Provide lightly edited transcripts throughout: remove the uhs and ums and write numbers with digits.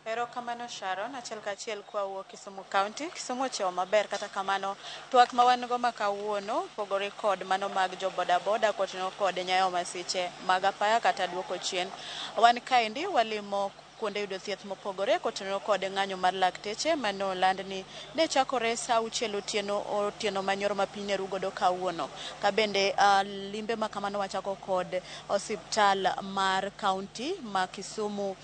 Erokamano Sharon, achiel kachiel kwawuok Kisumu County. Kisumu ochiewo maber kata kamano twak ma wan go ma kawuono pogore kod mano mag jo bodaboda koting'o kod nyayo masiche mag apaya kata duoko chien. Wan kaendi walimo kuonde yudo thieth mopogore kotenore kod ng'anyo mar lakteche mane oland ni ne chakore saa auchiel otieno otieno manyoro ma piny ne ru godo kawuono. Ka bende limbe ma kamano wachako kod osiptal mar county ma Kisumu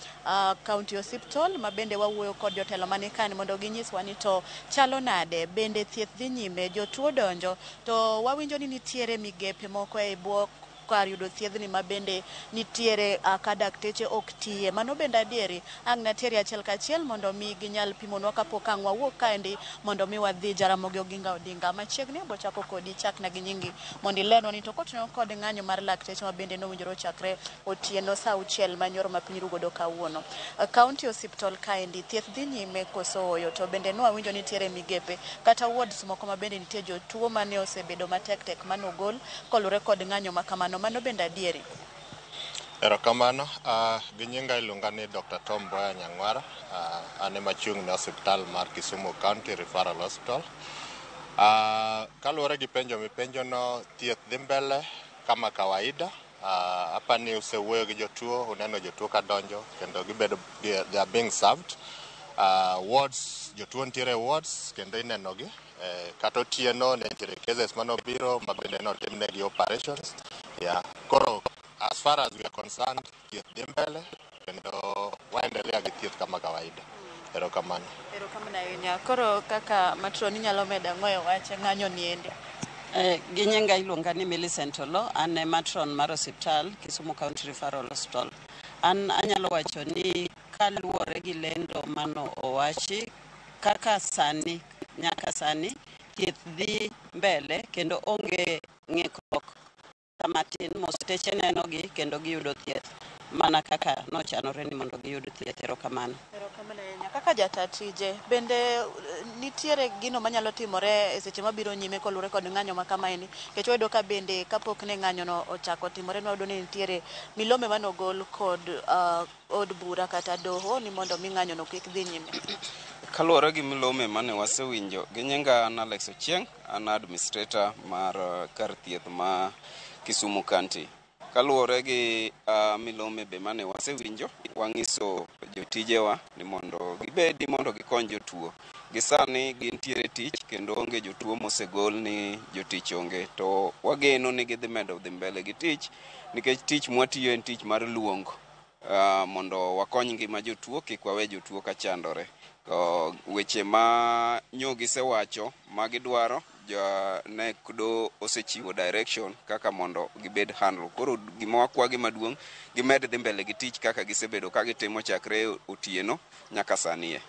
County Hospital ma bende wawuoyo kod jotelo mani kani mondo ginyiswa ni to chalo nade, bende thieth dhi nyime, jotuo donjo to wawinjo ni nitiere migepe moko e bwo kar yudo thiedhni ma bende nitiere ka dakteche ok tiye. Mano bende adieri ang' nateri achiel kachiel mondo mi ginyal pimonwa kapok ang' wawuok kaendi mondo mi wadhi Jaramogi Oginga Odinga. Machiegni abo chako kodi chakna gi nyingi mondo ilernwa ni to kotenore kod ng'anyo mar lakteche ma bende nowinjore ochakre otieno saa auchiel manyoro ma piny ru godo kawuono. County Hospital kaendi thieth dhi nyime koso ooyo to bende nwawinjo nitiere migepe kata wards moko ma bende nitie jotuo mane osebedo matek tek manogol kolure kod ng'anyo ma kamano. Mano bende adieri? Erokamano. Gi nyinga iluonga ni Dr. Tom Mboya Nyang'wara. An ema achung' ne osiptal mar Kisumu County Referral Hospital. Kaluwore gi penjo mipenjono, thieth dhi mbele kama kawaida. Apani usewuoyo gi jotuo, uneno jotuo kadonjo kendo gibedo, they are being served. Wards, jotuo nitiere e wards kendo inenogi. Kata otieno ne nitiere cases manobiro ma bende notimnegi operations. Yeah. Koro as far as we are concerned, thieth dhi mbele kendo waendelea gi thieth kama kawaida. Erokamano. Erokamano ahinya. Koro kaka matron inyalo medo ang'o e wach ng'anyo ni endi? Gi nyinga iluonga ni Millicent Olo, an e matron mar osiptal Kisumu County Referral Hospital. An anyalo wacho ni kaluwore gi lendo mano owachi kaka sani nyaka sani thieth dhi mbele kendo onge ng'ikruok matin mositeche nenogi kendo giyudo thieth mana kaka nochanore ni mondo giyud thieth. Erokamano. Erokamano ahinya. Kaka jata tije, bende nitiere gino manyalo timore e seche mabiro nyime koluwore kod ng'anyo ma kamaeni? Nikech wayudo ka bende kapok ne ng'anyo no ochako timore nwayudo ni nitiere milome manogol kod od bura kata doho ni mondo mi ng'anyo no kik dhi nyime. Kaluwore gi milome mane wasewinjo, gi nyinga an Alex Ochieng, an administrator mar kar thieth ma Kisumu County. Kaluwore gi milome be mane wasewinjo, wang'iso jotijewa ni mondo gibedi mondo gikony jotuo. Gisani gintiere tich kendo onge jotuo mosegol ni jotich onge. To wageno ni gidhi medo dhi mbele gi tich nikech tich mwatiyo en tich mar luong mondo wakony ngima jotuo kik wawe jotuo ka chandore. Weche ma nyo gisewacho ma gidwaro ja nek do osechiwo direction kaka mondo gibed handle. Koro gima wakwagi maduong' gimed dhi mbele gi tich kaka gisebedo ka gitimo chakre otieno nyaka sani e.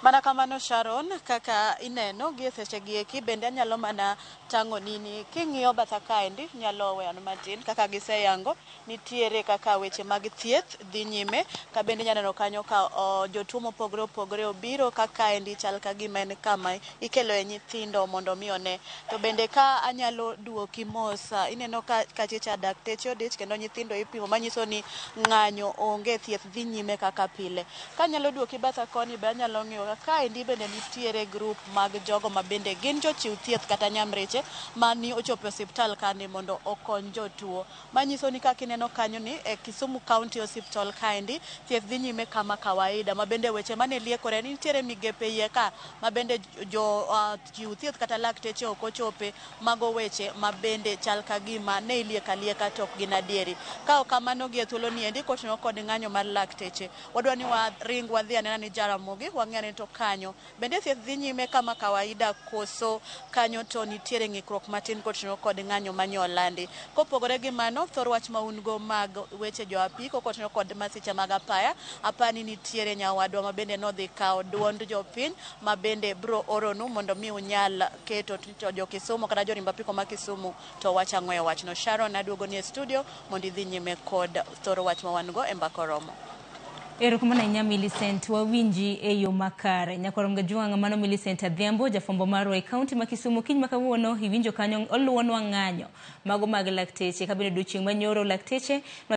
Mana kamano Sharon, kaka ineno gi e seche gi eki bende anyalo mana tang'o nini king'iyo batha kaendi nyalo weyo matin kaka giseyango nitiere kaka weche mag thieth dhi nyime ka bende inyalo neno kanyo ka jotuo mopogore opogore obiro ka kaendi chal ka gima en kama ikeloe nyithindo mondo mi one. To bende ka anyalo duoki mos ineno ka kachicha dakteche odich kendo nyithindo ipimo manyiso ni ng'anyo onge thieth dhi nyime kaka pile. Kanyalo duoki batha koni be anyalo ng'iyo ka kaendi bende nitiere group mag jogo ma bende gin jochiw thieth kata nyamreche mani ochopo e osiptal kani mondo okony jotuo. Manyiso ni kaka ineno kanyo ni e Kisumu County Hospital kaendi thieth dhi nyime kama kawaida ma bende weche mane liekore ni nitiere migepe iye ka ma bende jo chiw thieth kata lakteche ok ochope mago weche ma bende chal ka gima ne ilieko alieka to ok gin adieri. Ka ok kamano gi e thuolo ni endi koting'o kod ng'anyo mar lakteche wadwa ni waring wadhi anena ni Jaramogi wang'e ane to kanyo bende thieth dhi nyime kama kawaida koso kanyo to nitiere ng'ikruok matin koting'o kod ng'anyo manye olandi. Kopogore gi mano, thor wach ma un go mag weche jo apiko koting'o kod masiche mag apaya, apani nitiere nyawadwa ma bende nodhi kawo duond jopiny ma bende bro oronu mondo mi unyal keto to jo Kisumu kata jorimb apiko ma Kisumu to wach ang'o e wachno. Sharon aduogo ni e studio mondo idhi nyime kod thor wach ma wan go e Mbaka Oromo. Erokamano ahinya Millicent, wawinji e yo makare. Nyakwarom Gajwang' mano Millicent Adhiambo, jafwambo marwa e kaunti ma Kisumu. Kiny ma kawuono iwinjo kanyo oluwonwa ng'anyo mago mag lakteche. Kabende odiochieng' manyoro lakteche